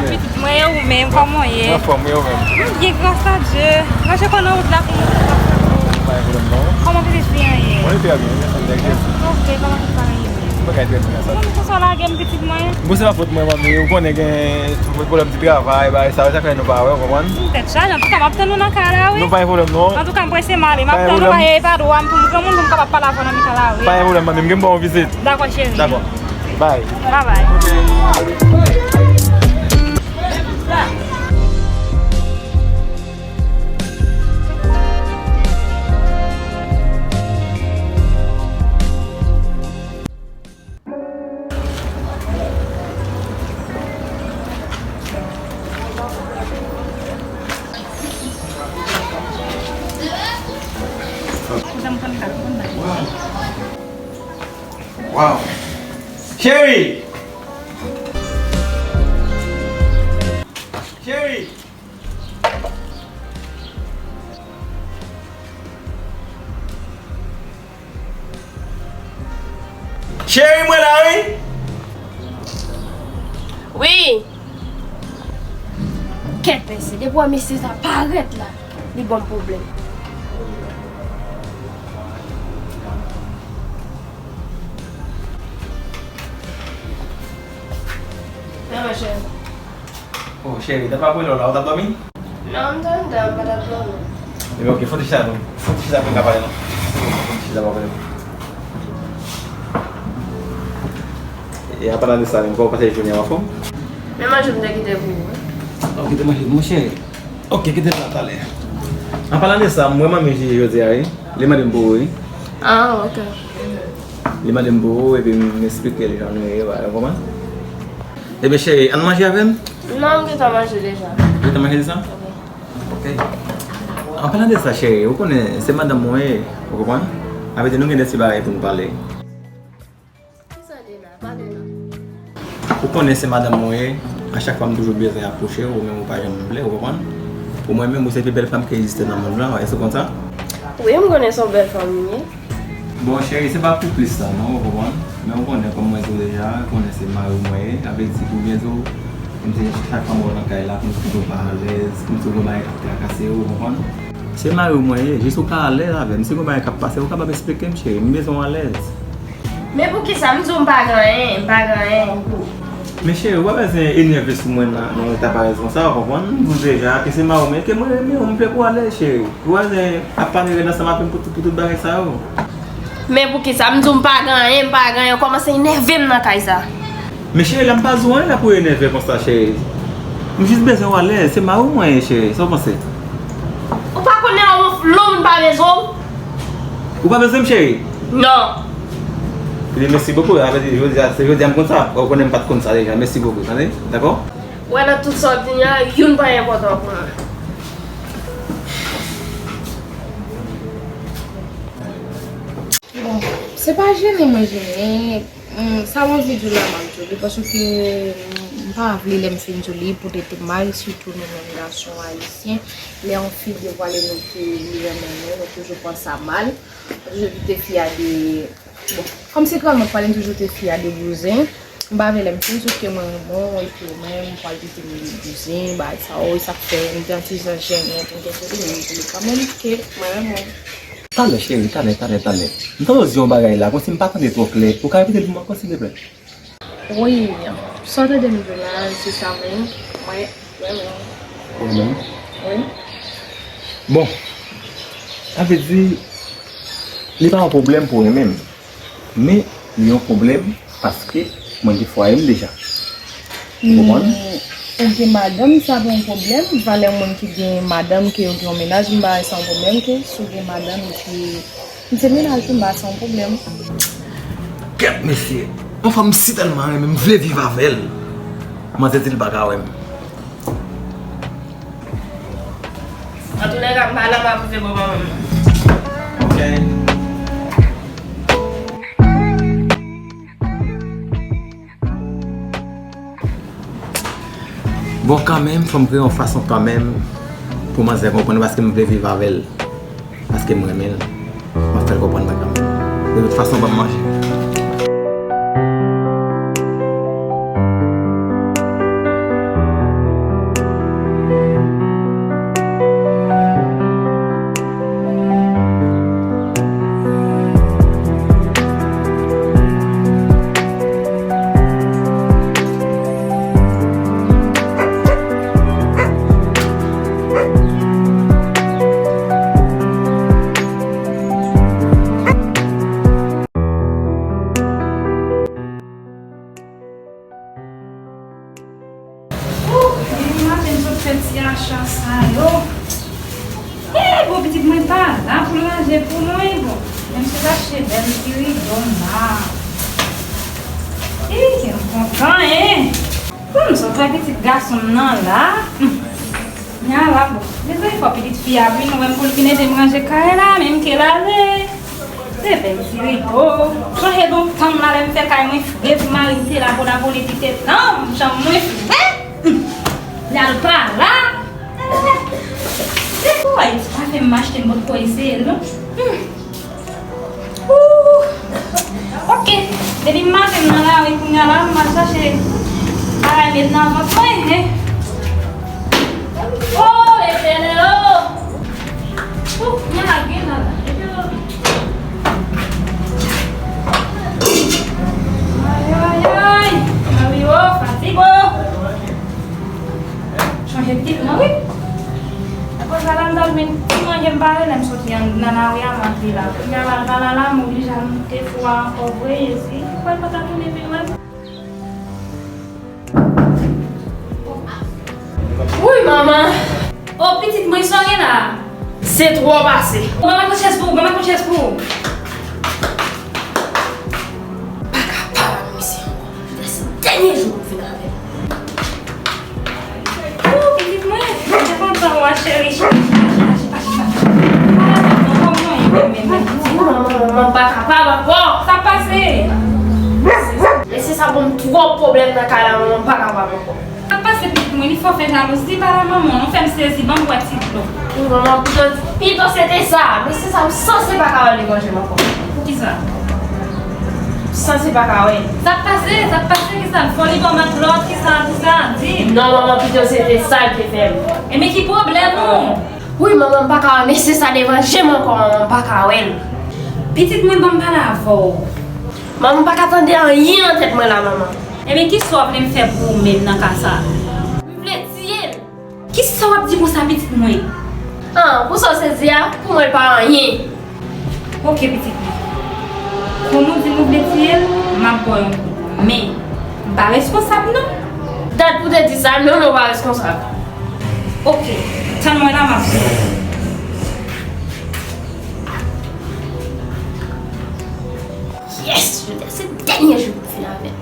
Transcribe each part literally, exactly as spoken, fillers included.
Pitit mwen, e ou menm, kòman w ye? Anfòm, e ou menm? M byen, gras a Dye. Mwen, je konnen wout la pou mwen. Pa gen pwoblèm, non. Kòman pitit fi an ye? Mwen, li trè byen, mèsi, thank you. Ok, kòman pitit fi an ye? Bagay trè byen, sa. Mwen, konsa w lage m, pitit mwen. Bon, se pa fòt mwen, manmi. Ou konnen gen pwoblèm ti travay, bagay sa, sa fè nou pa wè, w konprann? M tèt chaje, antouka, m ap tann ou nan kay la, wi. Non, pa gen pwoblèm, non. Antouka, m prese m ale, m ap tann ou, paske e pa dwa m pou m granmoun pou m kapab pale avè w nan mitan lari. Pa gen pwoblèm, manmi, m gen bon vizit. Dakò, cheri. Dakò. Bye. Bye bye. Wow. Cheri! Cheri! Cheri, mwen la, wi. Wi. Kèt mesye, depi w wè mesye sa parèt la, li ban m pwoblèm. Sa va, cheri? Oh, cheri, t ap ap rele w la, ou t ap dòmi? Non, m t anndan, m pa t ap dòmi. Ebyen, ok, fon ti chita non. Fon ti chita pou n ka pale non. Fon ti chita pou n ka pale. E an palan de sa menm, kòman w pase jounen an anfòm? Men manje m te kite pou ou, wi. Ok, te manje, monchè. Ok, kite sa talè. An palan de sa, m wè manmi jodi a, wi. Li mande m pou ou, wi. Ah, ok. Li mande m pou ou, epi m esplike l jan nou ye, w konprann? Ebyen, cheri, ann manje avè m? Non, m gentan manje deja. Ou gentan manje deja? Ok. An palan de sa, cheri, ou konnen se madanm mwen ye, ou konprann? Sa vle di nou gen de ti bagay pou nou pale. Kisa li la? Pale la. Ou konnen se madanm mwen ye, a chak fwa m toujou bezwen apwoche w, ou menm ou pa janm vle, ou konprann? Pou mwen menm, ou se pi bèl fanm ki egziste nan mond lan, èske w konn sa? Wi, m konnen se yon bèl fanm li ye. Bon, cheri, se pa pou plis sa, non, ou konprann? Men ou konnen, kòm mwen di w deja, ou konnen se mari w mwen ye. Sa vle di, pou byen di w, m se chak fwa m wè w nan kay la, kòmsi w pa alèz, kòmsi w gen bagay k ap trakase w, ou konprann? Se mari w mwen ye, jis ou ka alèz avè m. Si gen bagay k ap pase, ou kapab esplike m, cheri. M bezwen w alèz. Men poukisa m di w m pa gen anyen, m pa gen anyen pou ou? Men cheri, ou pa bezwen enève sou mwen nan, nan eta parèz konsa, ou konprann? M di w deja ke se mari w mwen ye, ke mwen renmen w, m vle pou w alèz, cheri. Ou pa bezwen ap pale rèd ansanm avè m pou tout, pou tout bagay sa yo. Men poukisa m di w m pa gen anyen, m pa gen anyen, ou kòmanse enève m nan kay sa. Men cheri, la m pa di w anyen la pou w enève konsa, cheri. M jis bezwen w alèz, se mari w mwen ye, cheri, sa w panse? Ou pa konnen yon flou m pa bezwen w? Ou pa bezwen m, cheri? Non. Ebyen, mèsi bokou, sa vle di, jodi a, se jodi a m konn sa, ou konnen m pa t konn sa deja, mèsi bokou, tande, dakò? Ou wè nan tout sa w di a, youn pa enpòtan pou mwen. Bon, se pa jennen mwen jennen. Mm, sa m anvi di w la, m ap di w li, paske m pa vle lè m fin di w li pou tete mal, sitou nou menm gason ayisyen. Lè yon fi devwale nou ke li renmen nou, nou toujou pran sa mal. Nou toujou kite fi a de, bon, kòmsi krèl mwen pale, m toujou kite fi a de bouzen. M pa vle lè m fin di w ke mwen renmen w, epi ou menm, ou pral kite m de bouzen, bagay sa yo, e sa k fè m te yon ti jan jennen pou m te kite li, men m di li kanmenm ke mwen renmen w. Talè, cheri, talè, talè, talè. M tande w di yon bagay la, kòmsi m pa tande twò klè. Ou ka repete l pou mwen ankò, silvouplè? Wi, sa w tande m di w la, se sa menm. Mwen, mwen, mwen. Ou menm? Wi. Bon, sa vle di, li pa yon pwoblèm pou renmen m. Men, li yon pwoblèm paske mwen gen fwaye m deja. Ou konprann? Men, ou gen madanm, sa pa yon pwoblèm. Valè moun ki gen madanm, ke yo gen yon mennaj, m pa wè sa yon pwoblèm, ke si w gen madanm, epi m se mennaj tou, m pa wè sa yon pwoblèm. Kèt, mesye. Yon fanm m si tèlman renmen, m vle viv avè l. Manzè di l pa ka wè m. Antoulèka, m pa la, m ap rive bò manman m. Ok. Bon, kanmenm, fò m kreye yon fason kanmenm pou manzè konprann paske m vle viv avè l. Paske m renmen l. M ap fè l konprann mwen kanmenm. De tout fason, ban m manje. Fè ti acha sa yo. Eh, bon, pitit mwen pa la pou l ranje pou mwen, bon. Menm si l achte bèl ti rido m la. Ih, m kontan, hein. Bon, m sot wè pitit gason m nan la. Hmm. Nya la, bon. Mezanmi, fò pitit fi a vin wè m pou l vin ede m ranje kay la, men m te lave. Se bèl ti rido. Chanje don tan m la, lè m fè kay mwen fre pou mari m te la pou l abone ti te tan m, chanm mwen fre. Hmm. L al pa la. Se pou wè ti pafen m achte m potko eseye l non. Hmm. Ooh. Ok. Depi maten m nan lari kounye a la, m al chache bagay met nan vant mwen, hein. Oh, Letènèl, oh. Ooh, men la gen la. Ay, ay, ay. Mari, oh, fatig, oh. Chanje pitit mwen, wi. Akoz la, la, m t al jwenn ti manje m pare, lè m soti an, nan lari a, m ap di la. Kounye a la, la, la, la, m oblije al moute fou a ankò vre, Jezi. Ou kwè l pa ta tounen vin wè m? Wi, manman. O, pitit mwen, sa w gen la? Se twòp ase. Ban m yon chèz pou ou, ban m yon chèz pou ou. Pa kapab ak misye ankò. Jodi a se dènye jou pou m fin avè l. Ou, pitit mwen, mwen te kontan wè cheri. Chita, chita, chita, chita. Ala, manman, kòman w ye menm, menm, menm? Manman, manman, m pa kapab ankò. Sa pase? Mesye sa ban m twòp pwoblèm nan kay la, manman, m pa kapab ankò. Sa pase pitit mwen, li fè w fè jalouzi, pa la manman, ou fè m sezi, ban m bwè ti dlo. Wi, manman, pito, pito se te sa. Mesye sa, m sanse pa ka wè l devan je m ankò. Poukisa? M sanse pa ka wè l. Sa pase, sa pase, kisa? Fò li ba w matlòt, kisa, kisa? Di m. Non, manman, pito se te sa l te fè m. Enben ki pwoblèm ou? Wi, manman, m pa ka wè mesye sa devan je m ankò, manman, m pa ka wè l. Pitit mwen, ban m pale avè w. Manman, m pa ka tande anyen nan tèt mwen la, manman. Enben, kisa w vle m fè pou ou menm nan ka sa a? M vle tiye l. Kisa w ap di konsa, pitit mwen? An, pou sa w sezi a, pou mwen l pa anyen. Oke, pitit mwen. Kòm ou di m ou vle tiye l, m ap ba w yon kout. Men, m pa reskonsab, non. Dat pou te di sa, non, non, w pa reskonsab. Oke, tann mwen la, m ap vini. Yes! Jodi a se dènye jou pou m fin avè l.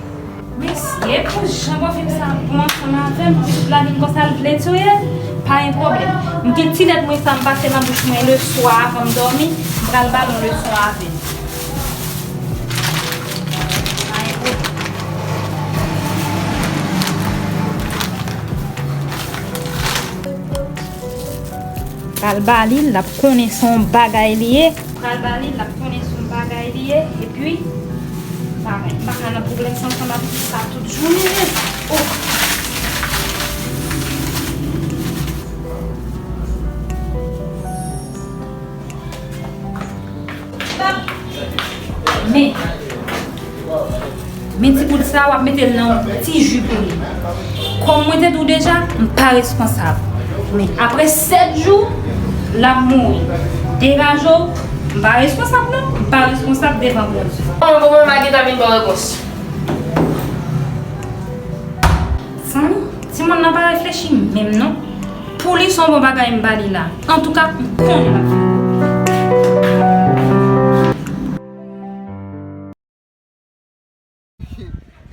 Mesye, pou jan bòfim sa bon ansanm avè m, pou pitit la vin konsa l vle touye m, pa gen pwoblèm. M gen ti lèt mwen sa m pase nan bouch mwen leswa avan m dòmi, m pral ba l yon leson avè l. Pa gen pwoblèm. Pral ba li, l ap konnen se yon bagay li ye. Pral ba li, l ap konnen se yon bagay li ye. Epi, m pa, m pa ka nan pwoblèm sa ansanm avèk sa tout jounen. Oh! Men, men ti poud sa, w ap mete l nan yon ti ji pou li. Kòm mwen te di w deja, m pa reskonsab. Men, apre sèt jou, l ap mouri. Degaje w, m pa reskonsab non, m pa reskonsab devan Bondye. Bon, bon, bon, m a gentan vin ba w repons. Zanmi, timoun nan pa reflechi menm non. Pou li, se yon bon bagay m ba li la. Antouka, m konnen l ap fè.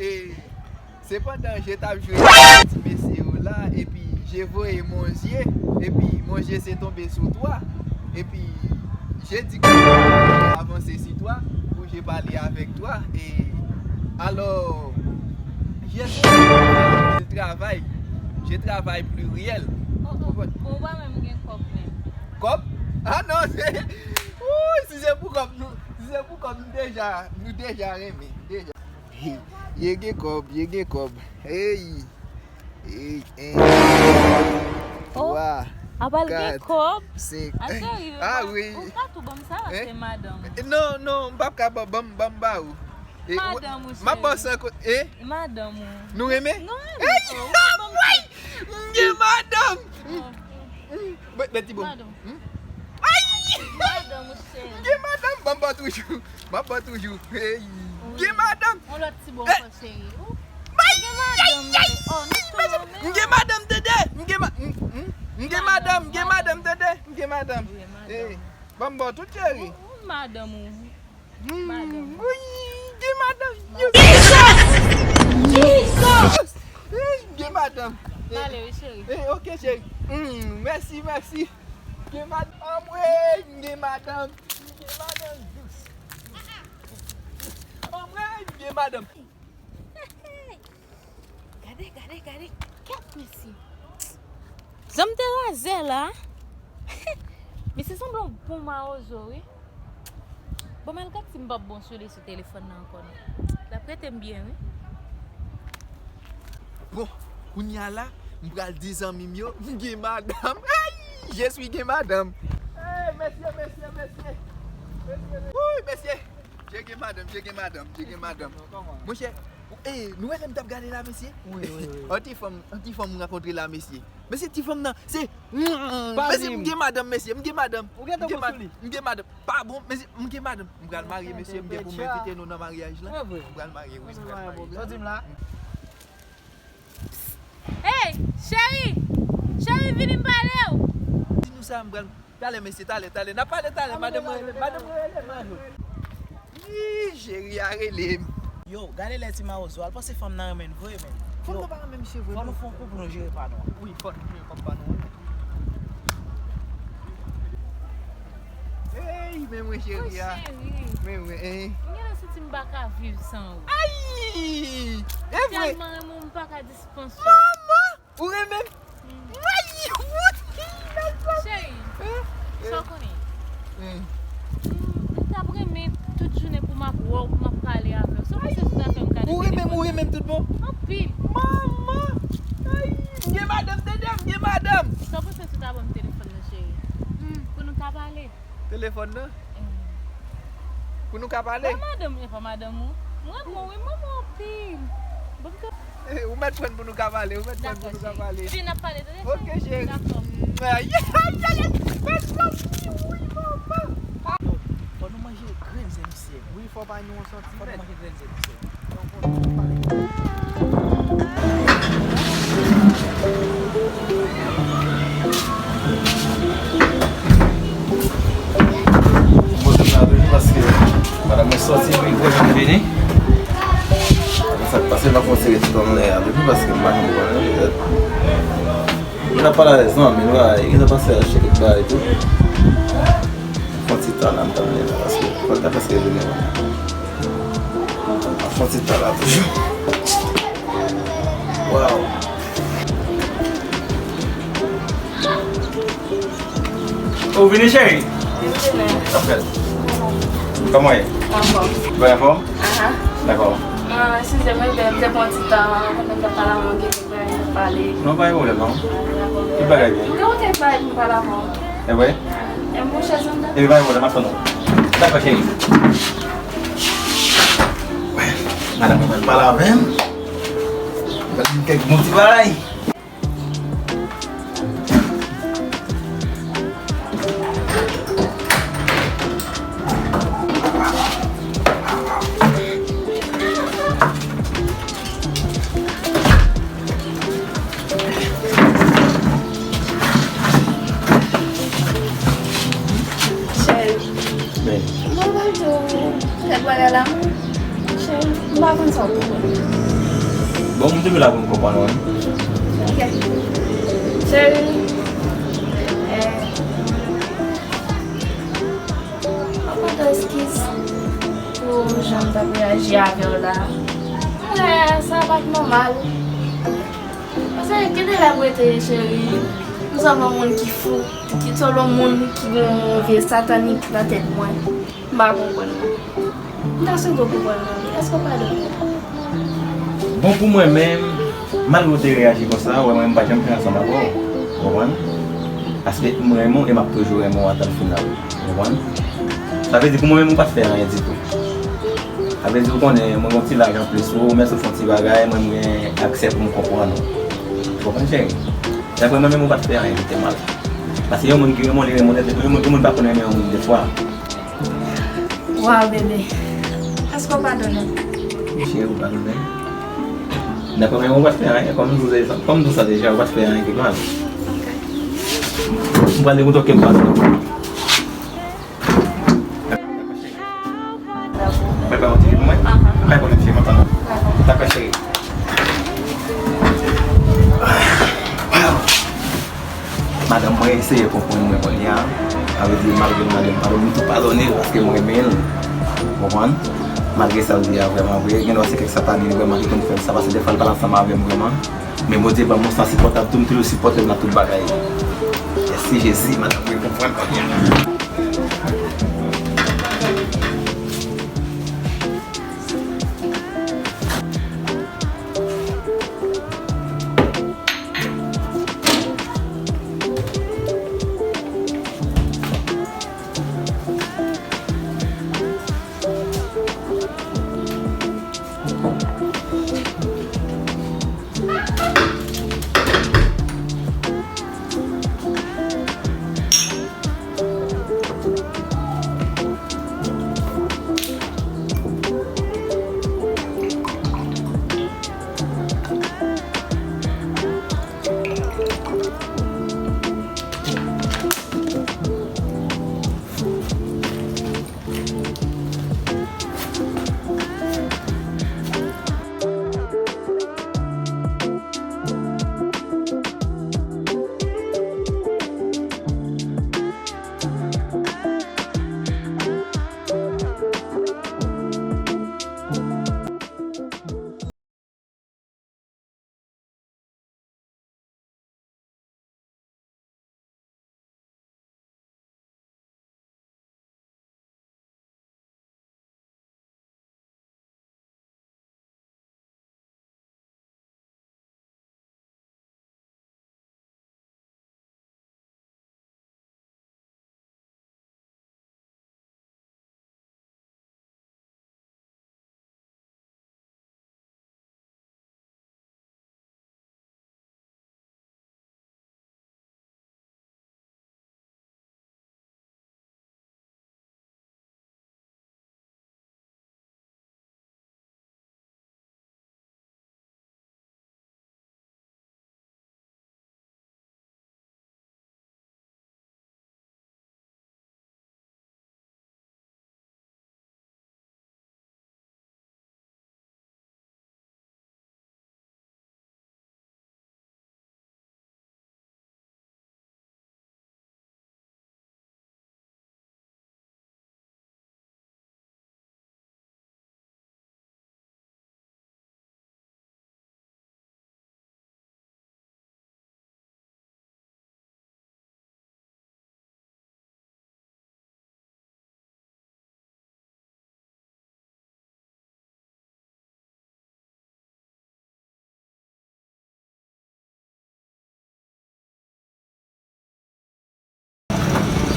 E sepandan, je t ap jwe ak ti mesye yo la, epi je voye mon zye, epi mon zye se tonbe sou twa, epi je di ke avanse si twa, pou je pale avèk twa, e alò, je travay, je travay pliryèl. Oh, oh. Ou konprann? Bon, ou pa menm gen kòb menm. Kòb? Ah non, se, wouy, si se pou kòb, nou, si se pou kòb, nou deja, nou deja renmen, deja. Ye gen kòb, ye gen kòb. Hey! Hey, hey. Oh, twa, apa l gen kat, kòb? Senk. Ah, serye? Ah, wi. Ou ka tou ban m sa, se madanm ou. Non, non, m p ap ka ban, ban m, ban m ba ou. E, madanm ou, m ap ba w san ko-, e? Madanm ou. Nou renmen? Nou renmen. Hey! Ou ka ban m sa. M gen madanm! Oh, oh. Bèt, bèt ti bon. Madanm. Hmm? Ay! Madanm ou cheri. M gen madanm, ban m ba w toujou. M ap ba w toujou. Hey. Wi. M gen madanm. Yon lòt ti bon kò cheri. Ou gen madanm, men. Oh, nou tou renmen. M gen madanm, tande. M gen ma-, m, Madanm. Wi, madanm. Eh, ban m ba w tout, cheri. Ou, ou madanm ou. Hmm, madanm. Wi, gen madanm. Wi, gen madanm. M ale, wi, cheri. Eh, ok, cheri. Hmm, mèsi, mèsi. Gen madanm, anmwey, gen madanm. Gen madanm dous. Anmwey, gen madanm. Gade, gade, gade. Kèt mesye. Jan m te razè la. Misye sanble yon bon mawozo, wi. Bon, m al gad si m p ap bon sou li sou telefòn nan ankò, non. L ap trete m byen, wi. Bon, kounye a la, m pral di zanmi m yo, m gen madanm. Ay! Je suis gen madanm. Hey, mesye, mesye, mesye. Mesye, mesye. Wouy, mesye. Je gen madanm, je gen madanm, je gen madanm. Monchè, eh, nou wè lè m t ap gade la, mesye? Wi, wi, wi. Yon ti fanm, yon ti fanm m rankontre la, mesye. Mesye, ti fanm nan, se, mesye, m gen madanm, mesye, m gen madanm. Ou gen tan sou li? M gen madanm. Pa bon, mesye, m gen madanm. M pral marye, mesye, m gen pou m envite nou nan maryaj la. M pral marye, wi, m pral marye. Sa w di m la? Hey, cheri! Cheri, vini m pale w! Di nou sa, m pral. Talè, mesye, talè, talè. N a pale talè, madanm mwen rele, madanm mwen rele, madanm. Ih, cheri a rele m. Yo, gade lè ti mawozo al, panse fanm nan renmen n vre, men. Fanm nan pa renmen misye vre, non. Fò nou fè yon kou pou nou jere pa nou an. Wi, fò nou jere kòb pa nou an. Ey, men mwen cheri a. Cheri. Men mwen, eh. M gentan santi m pa ka viv san ou. Ay! E vre. Tèlman renmen w, m pa ka dispanse w. Manman! Ou renmen m? Ay, wout! Cheri, sa w konnen? M t ap renmen tout jounen pou m ap wè w, pou m ap pale avè w. Sa w panse si w ta fè m gade telefòn nan? Ou renmen m, ou renmen m tout bon? Anpil. Manman! Ay, m gen madanm, tande, m gen madanm! Sa w panse si w ta ban m telefòn nan, cheri? Pou nou ka pale. Telefòn nan? Pou nou ka pale? Ban madanm, e pa madanm ou. M renmen w, wi, m renmen w anpil. Ban m te- Eh, ou mèt pran pou nou ka pale, ou mèt pran pou nou ka pale. Epi n ap pale, tande, cheri? Ok, cheri. Dakò. Ay, ay, ay, ay, mèt la, wi, manman. Fò nou manje grenn sèmisye. Wi, fò pa nou an santi. Fò nou manje grenn sèmisye. Mwen te la depi paske madanm mwen sòti, epi mwen vini. Sa k pase, m ap konsidere tout annlè a depi paske m pa janm konnen petèt. Nou ap pale alèz non, men nou a, e gen tan pase achte kèk bagay tou. Fon ti tan la, m t ap mennen la, paske fò l ta prèske vini. Fon ti tan la toujou. Waw. Ou vini, cheri? Vini, vini. Sa fèt? Kòman w ye? Anfòm. Ou anfòm? Aha. Dakò. Ah, eskize m, men m te pran ti tan, pandan m t ap pale avè w, gen kèk bagay m t ap pale. Non, pa gen pwoblèm, non. Ah, dakò. Tout bagay byen. M gen yon kèk bagay pou m pale avè w. E vre? E m bouche zòn nan. Epi pa gen pwoblèm, m ap tann ou. Dakò, cheri. Madanm mwen pral pale avè m. Pral di m kèk bon ti bagay. Cheri. Men. Mwen pa di w kèk bagay la, men, cheri, m pa konn sa w konprann. Bon, m toujou la pou m konprann ou, wi. Ok. Cheri, eh, m ap mande w eskiz pou jan m t ap reyaji avè w la. Wè, sa pa t nòmal. Paske gen de lè m rete, cheri, m sanble yon moun ki fou, ki sanble yon moun ki gen yon vye satanik nan tèt mwen. M pa konprann non. M ta swete w konprann mwen. Èske w padone m? Bon, pou mwen menm, malgre w te reyaji konsa, w wè mwen m pa janm fè ansanm avè w. Ou konprann? Paske m renmen w e m ap toujou renmen w ata l final. Ou konprann? Sa vle di pou mwen menm ou pa t fè anyen ditou. Sa vle di ou konnen mwen gen yon ti laj anplis ou, ou mèt sou fè yon ti bagay, mwen m gen aksè pou m konprann ou. Ou konprann, cheri? Daprè mwen menm ou pa t fè anyen ki te mal. Paske yon moun ki renmen w, li renmen w nèt, epi yon moun, yon moun pa konn renmen yon moun de fwa. Waw, bebe. Èske w padone m? Wi, cheri, ou padone m. Daprè mwen, ou pa t fè anyen. Kòm m di w deja, kòm m di w sa deja, ou pa t fè anyen ki mal. Ok. M pral dekoute w ke m pase. Mwen ba yon ti ri pou mwen. Aha. Bay pwoblèm, cheri, m ap tann ou. Dakò. Dakò, cheri. Wow. Madanm mwen eseye konprann mwen kounye a. Sa vle di, malgre m, malgre m padone, m tou padone l paske m renmen l. Ou konprann? Malgre sa l di a, vrèman vre, gen lè se kèk sa ta li vrèman ki konn fè l sa, paske dèfwa l pa t ansanm avè m vrèman. Men Bondye ban m yon sa sipòtab tou, m toujou sipòte l nan tout bagay. Mèsi Jezi, madanm mwen konprann kounye a.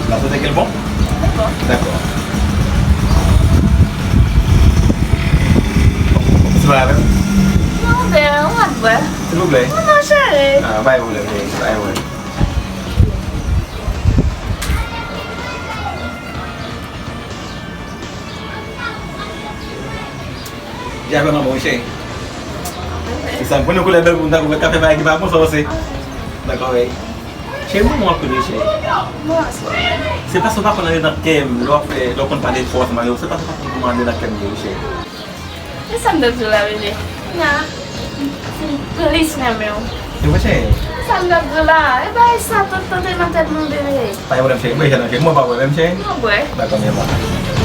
N ap tande ke l bon? Li bon. Dakò. Ou ti pale avè m? Non, bebe, ou ap bwè. Silvouplè. Non, non, cheri. Ah, pa gen pwoblèm, cheri. Pa gen pwoblèm. Djab la manman wi, cheri. Se sa, m konnen koulè bèl pou m ta kouvèt ka fè bagay ki pa bon, sa w se. Dakò, wi. Cheri, mwen, mwen konnen, cheri. Se paske w pa konn andedan kè m, lè w ap fè, lè w konn pale fò ansanm avè w, se paske w pa konn kòman andedan kè m ye, wi, cheri. E sa m t ap di w la, bebe? Na, m plis renmen w. E mwen, cheri? E sa m t ap di w la? E bagay sa tout tan te nan tèt mwen, bebe. Pa gen pwoblèm, cheri. Bwè, jan nan kè. Mwen pa bwè menm, cheri. Mwen bwè. Dakò, men bon.